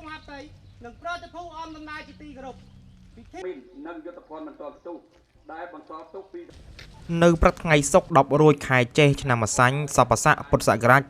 មហាផ្ទៃនិងប្រតិភូអមដំណើរជាទីគោរពពិធី និងយុទ្ធភ័ណ្ឌមិនទាន់ផ្ទុះដែលបន្សល់ទុកពី នៅព្រឹកថ្ងៃសុក្រ10រោចខែចេសឆ្នាំម្សាញ់សពស័កពុទ្ធសករាជ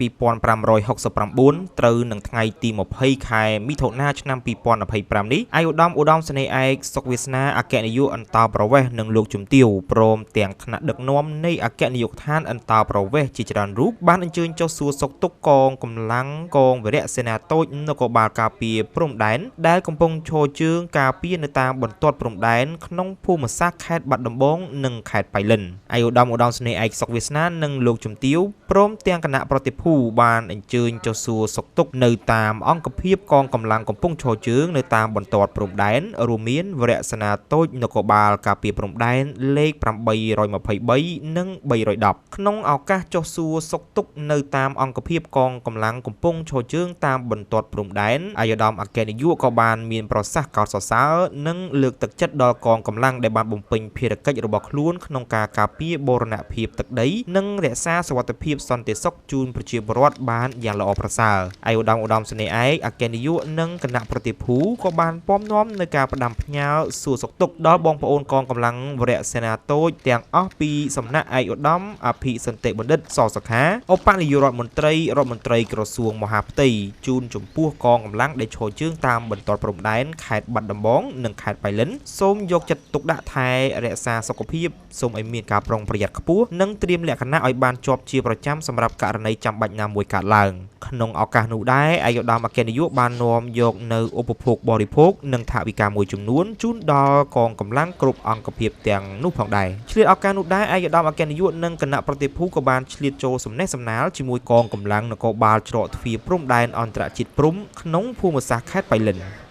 2569ត្រូវនឹងថ្ងៃទី20ខែមិថុនាឆ្នាំ2025នេះឯកឧត្តមឧត្តមសេនីយ៍ឯកសុកវាសនាអគ្គនាយកអន្តោប្រវេសន៍និងលោកជំទាវព្រមទាំងថ្នាក់ដឹកនាំនៃអគ្គនាយកដ្ឋានអន្តោប្រវេសន៍ជាច្រើនរូបបានអញ្ជើញចុះសួរសុខទុក្ខកងកម្លាំងកងវរៈសេនាតូចនគរបាលការពារព្រំដែនដែលកំពុងឈរជើងការពារនៅតាមបន្ទាត់ព្រំដែនក្នុងភូមិសាស្ត្រខេត្តបាត់ដំបងនិងខេត្តបៃលិនឯកឧត្តមឧត្តមសេនីយ៍ឯកសុកវាសនានិងលោកជំទាវព្រមទាំងគណៈប្រតិភូបានអញ្ជើញចុះសួរសុខទុក្ខនៅតាមអង្គភាពកងកម្លាំងកំពុងឈរជើងនៅតាមបន្ទាត់ព្រំដែនរួមមានវរៈសេនាតូចនគរបាលការពារព្រំដែនលេខ823និង310ក្នុងឱកាសចុះសួរសុខទុក្ខនៅតាមអង្គភាពកងកម្លាំងកំពុងឈរជើងតាមបន្ទាត់ព្រំដែនឯកឧត្តមអគ្គនាយកក៏បានមានប្រសាសន៍កោតសរសើរនិងលើកទឹកចិត្តដល់កងកម្លាំងដែលបានបំពេញភារកិច្ចរបស់ខ្លួនក្នុងការការពារបូរណភាពទឹកដីនិងរក្សាសុវត្ថិភាពសន្តិសុខជូនប្រជាពលរដ្ឋបានយ៉ាងល្អប្រសើរឯកឧត្តមឧត្តមសេនីយ៍ឯកអគ្គនាយកនិងគណៈប្រតិភូក៏បានពំនាំនៅការផ្ដាំផ្ញើសួរសុខទុក្ខដល់បងប្អូនកងកម្លាំងវរៈសេនាតូចទាំងអស់ពីសំណាក់ឯកឧត្តមអភិសន្តិបណ្ឌិតសសុខាឧបនាយករដ្ឋមន្ត្រីរដ្ឋមន្ត្រីក្រសួងមហាផ្ទៃជូនចំពោះកងកម្លាំងដែលឈរជើងតាមបន្ទាត់ព្រំដែនខេត្តបាត់ដំបងនិងខេត្តបៃលិនសូមយកចិត្តទុកដាក់ថែរក្សាសុខភាពសូមឲ្យមានការប្រុងប្រយ័ត្នខ្ពស់និងត្រៀមលក្ខណៈឲ្យបានជាប់ជាប្រចាំសម្រាប់ករណីចាំបាច់ណាមួយកើតឡើងក្នុងឱកាសនោះដែរឯកឧត្តមអគ្គនាយកបាននាំយកនៅឧបភោគបរិភោគនិងថវិកាមួយចំនួនជូនដល់កងកម្លាំងគ្រប់អង្គភាពទាំងនោះផងដែរឆ្លៀតឱកាសនោះដែរឯកឧត្តមអគ្គនាយកនិងគណៈប្រតិភូក៏បានឆ្លៀតចូលសំណេះសំណាលជាមួយកងកម្លាំងនគរបាលច្រកទ្វារព្រំដែនអន្តរជាតិព្រំក្នុងភូមិសាស្ត្រខេត្តបៃលិន។